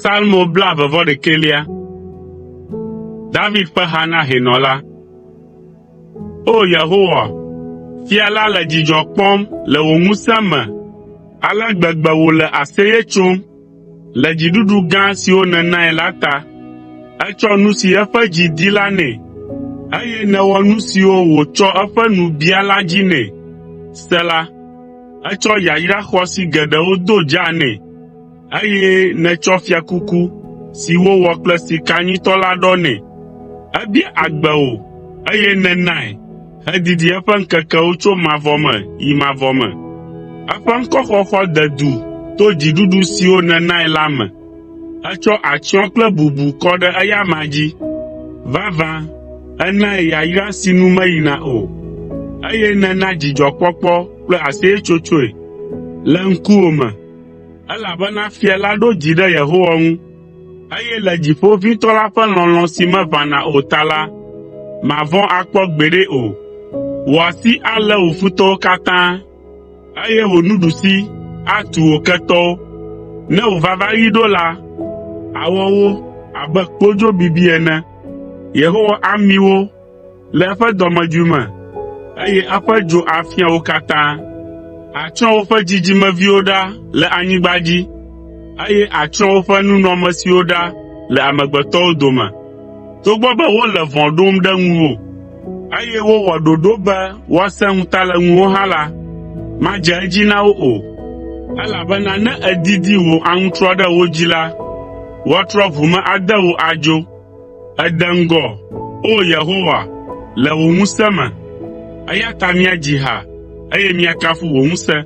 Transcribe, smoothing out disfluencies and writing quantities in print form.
Psalmo blaeve-vɔ-ɖekɛlia. David ƒe ha na hɛnɔ la. O! Yehowa, fia la le dzidzɔ kpɔm le wò ŋusẽ me ale gbegbe wòle aseye tsom le dziɖuɖu gã siwo nènae la ta. Ètsɔ nu si eƒe dzi di la nɛ, eye nèwɔ nu siwo wòtsɔ eƒe nu bia la dzi nɛ. Sela Ètsɔ yayra xɔasi geɖewo do dzaa nɛ, eye nètsɔ fiakuku si wowɔ kple sika nyuitɔ la ɖɔ nɛ. Ebia agbe wò, eye nènae hedidi eƒe ŋkekewo tso mavɔ me yi mavɔ me. Eƒe ŋkɔxɔxɔ de du to dziɖuɖu siwo nènae la me. Ètsɔ atsyɔ̃ kple bubu kɔ ɖe eya amea dzi. Vavã, ènae yayra si nu meyina o, eye nèna dzidzɔkpɔkpɔ kple aseyetsotsoe le ŋkuwò me, elabena fia la ɖo dzi ɖe Yehowa ŋu, eye le Dziƒoʋĩtɔ la ƒe lɔlɔ̃ si meʋãna o ta la, mavɔ̃ akpɔ gbeɖe o. Wò asi alé wò futɔwo katã, eye wò nuɖusi atu wò ketɔwo. Ne wò vavaɣi ɖo la, àwɔ wo abe kpodzo bibi ene. Yehowa ami wo le eƒe dɔmedzoe me, eye eƒe dzo afia wo katã. Àtsrɔ̃ woƒe dzidzimeviwo ɖa le anyigba dzi, eye àtsrɔ̃ woƒe nunɔamesiwo ɖa le amegbetɔwo dome. Togbɔ be wole vɔ̃ ɖom ɖe ŋuwò, eye wowɔ ɖoɖo be woasẽ ŋuta le ŋuwò hã la, madze edzi na wo o, elabena ne èdidi wò aŋutrɔ ɖe wo dzi la, woatrɔ ʋu me ade wò adzo. Ède ŋgɔ, O Yehowa, le wò ŋusẽ me, eya ta míadzi ha, eye míakafu wò ŋusẽ.